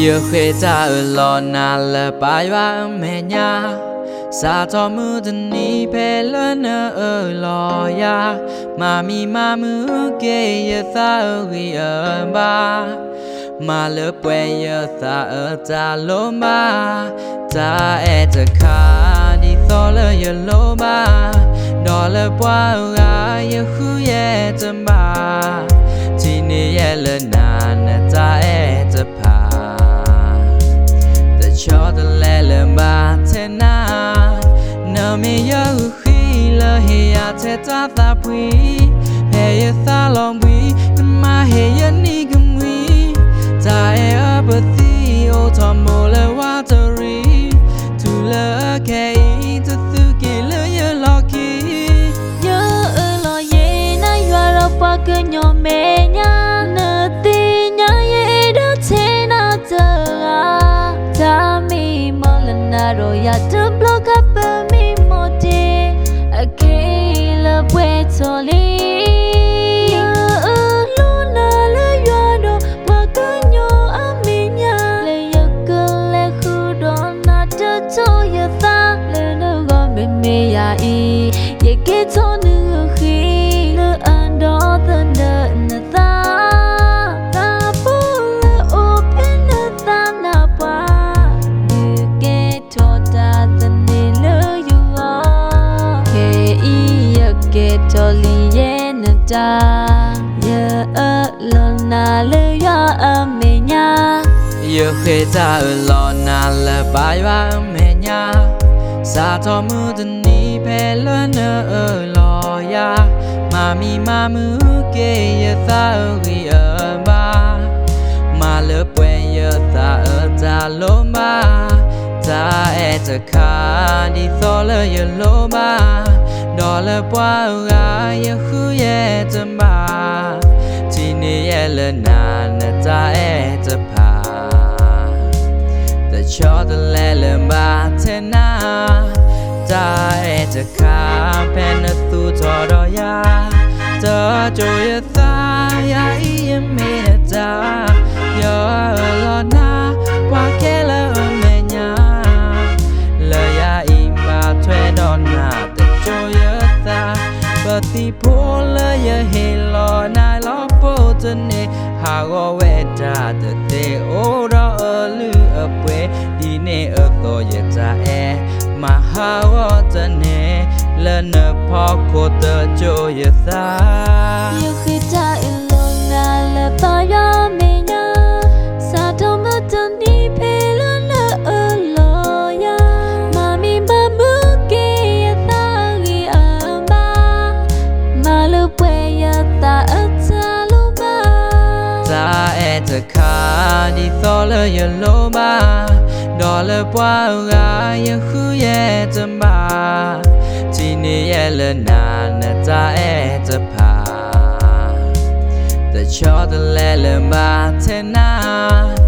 ယဃ့တၢ်အၢၣ်လီၤနၤလၢပၢ်ယွၤအမဲာ်ညါ, စးထီၣ်မုၢ်တနံၤဖဲလၢနအၢၣ်လီၤယၤ, မၤမံမၤမုာ်က့ၤယသးအဂံၢ်အဘါ, မၤလၢပှဲၤယသးအတၢ်လိၣ်ဘၣ်, တၢ်အဲၣ်တခါ ဒ်သိးလၢယလိၣ်ဘၣ်, ဒီးလၢပှၤအဂၤယဃုယဲၢ်တဘၣ်, ထံၣ်န့ၢ်ယဲၢ်လၢနၤနတၢ်အဲၣ်တဖၣ် တဆီတလဲလၢၤဘၣ်ထဲနၤ, နမ့ၢ်ယဂုာ်ဃံလၢဟ့ၣ်ယၤထဲတၢ်သးဖှံ, ဖဲယသးလီၤဘှံး နမၤဟ့ၣ်ယနံၤကမှံ, တၢ်အဲၣ်အပသံအိၣ်ထီၣ်မိၢ်လၢဝးတရံး, ထူလၢခဲအံၤတသုးက့ၤလၢယလီၢ်ခံ ယအၢၣ်လီၤယဲနၤယွၤဒီးပှၤကညီမဲာ်ညါ, နသ့ၣ်ညါယအဲၣ်ဒိးထဲနၤတဂၤ, တၢ်မ့ၢ်မီၢ်လၢနၤဒီးယၤတဘျီခါပမ့ၢ်မိၢ်တ့ၢ်, အခဲအံၤလၢပှဲၤထီၣ်လံ ယအၢၣ်လီၤနၤလၢယွၤဒီးပှၤကညီအမဲာ်ညါ, လၢယကလဲၤဃုာ်ဒီးနၤတတီယသး, လၢနဂီၢ်မ့မ့ၢ်ယၤအံၤ, ယကဲထီၣ်နဂုာ်ဃံလၢအဒီသဒၢနသး, သးဖိလၢအိၣ်ဖဲနသးနါပှၢ်, ဒုးကဲထီၣ်တၢ်သန့ၤလၢယဂီၢ်, ခဲအံၤယကဲထီၣ်လံယဲနတၢ်, ယအၢၣ်လီၤနၤလၢယွၤအမဲာ်ညါ ယဃ့တၢ်အၢၣ်လီၤနၤလၢပၢ်ယွၤအမဲာ်ညါ, စးထီၣ်မုၢ်တနံၤဖဲလၢနအၢၣ်လီၤယၤ, မၤမံမၤမုာ်က့ၤယသးအဂံၢ်အဘါ, မၤလၢပှဲၤယသးအတၢ်လိၣ်ဘၣ်, တၢ်အဲၣ်တခါ ဒ်သိးလၢယလိၣ်ဘၣ်, ဒီးလၢပှၤအဂၤယဃုယဲၢ်တဘၣ်, ထံၣ်န့ၢ်ယဲၢ်လၢနၤနတၢ်အဲၣ်တဖၣ် တဆီတလဲလၢၤဘၣ်ထဲနၤ, တၢ်အဲၣ်တခါဖဲနသူၣ်ထီၣ်ဒီးယၤ, တကၠိယသး ယၤအံၤယမ့ၢ်နတၢ်, ယအၢၣ်လီၤနၤ ပှၤခဲလၢာ်အမဲာ်ညါ, လၢယၤအံၤဘၣ်ထွဲဒီးနၤတကၠိယသး, ပသံဖိလၢယဟ့ၣ်လီၤနၤလီၤပိာ်တန့ၢ်, ဟးဂီၤဝဲတၢ်တသ့အိၣ်ဒီးအလုၢ်အပှ့ၤ, ဒ်န့ၣ်အသိးယတၢ်အဲၣ် မၤဟးဂီၤတန့ၢ်, လၢနဖီခိၣ်တကၠိယသး ယဃ့တၢ်အၢၣ်လီၤနၤလၢပၢ်ယွၤအမဲာ်ညါ, စးထီၣ်မုၢ်တနံၤဖဲလၢနအၢၣ်လီၤယၤ, မၤမံမၤမုာ်က့ၤယသးအဂံၢ်အဘါ, မၤလၢပှဲၤယသးအတၢ်လိၣ်ဘၣ်, တၢ်အဲၣ်တခါ ဒ်သိးလၢယလိၣ်ဘၣ်, ဒီးလၢပှၤအဂၤယဃုယဲၢ်တဘၣ်, ထံၣ်န့ၢ်ယဲၢ်လၢနၤနတၢ်အဲၣ်တဖၣ် တဆီတလဲလၢၤဘၣ်ထဲနၤ,